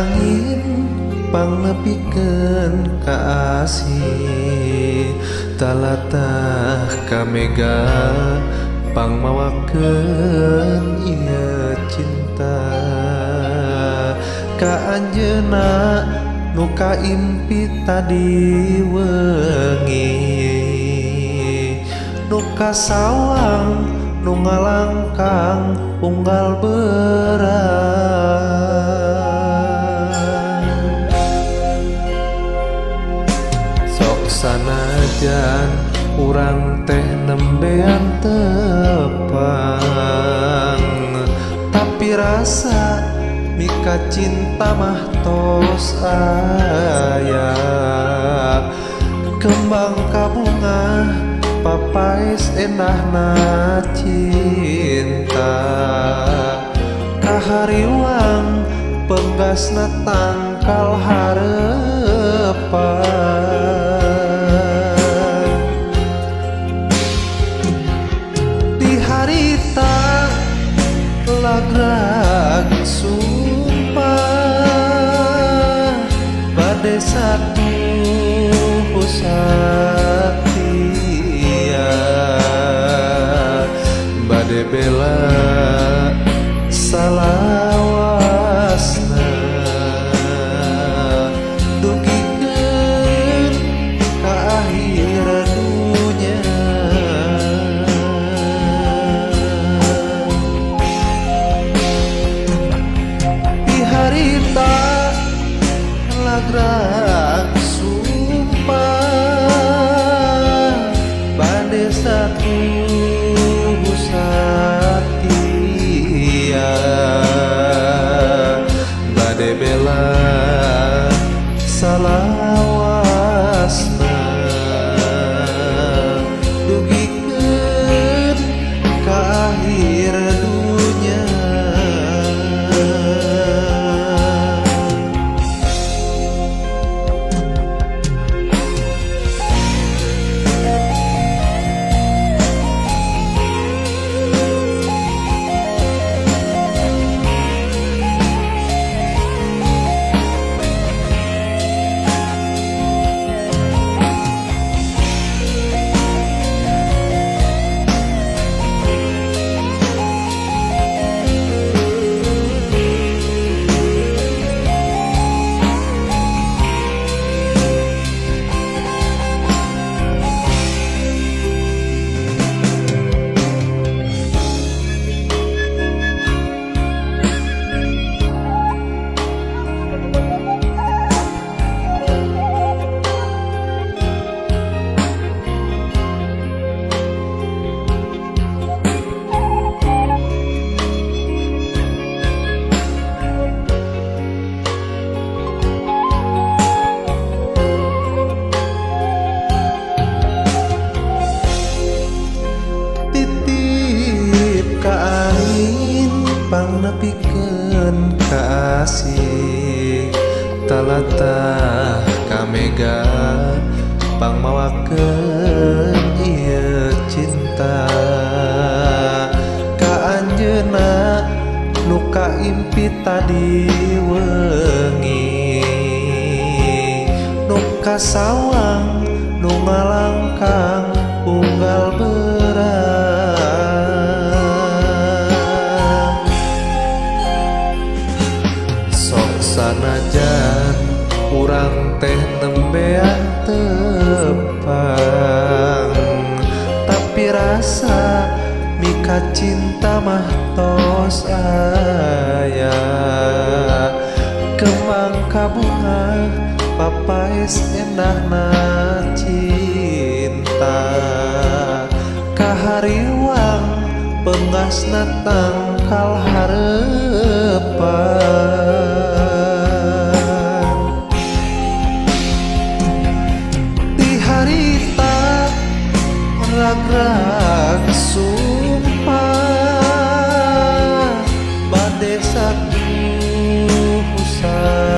Ka angin pangnepikeun ka asih, talatah ka mega pangmawakeun ieu cinta. Ka anjeunna nu kaimpi tadi wengi, nu kasawang nu ngalangkang unggal beurang. Sok sanajan urang teh nembean tepang, tapi rasa mika cinta mah tos aya. Kembang kabunga papaes endahna cinta, kahariwang penggasna tangkal harepan. Di harita lagrag sumpah bade satu satia, bade bela salawasna dugikeun ka akhir dunya. Di harita lagrag sumpah bade satu satia, bade bela salawasna dugikeun ka akhir dunya. Titip ka angin pangnepikeun ka asih, talatah ka mega pangmawakeun ieu cinta. Ka anjeunna nu kaimpi tadi wengi, nu kasawang nu ngalangkang unggal beurang. Sok sanajan urang teh nembean tepang, tapi rasa mika cinta mah tos aya. Kembang kabunga papaes endahna cinta, kahariwang penggasna tangkal harepan. Di harita ragrag sumpah bade satu satia,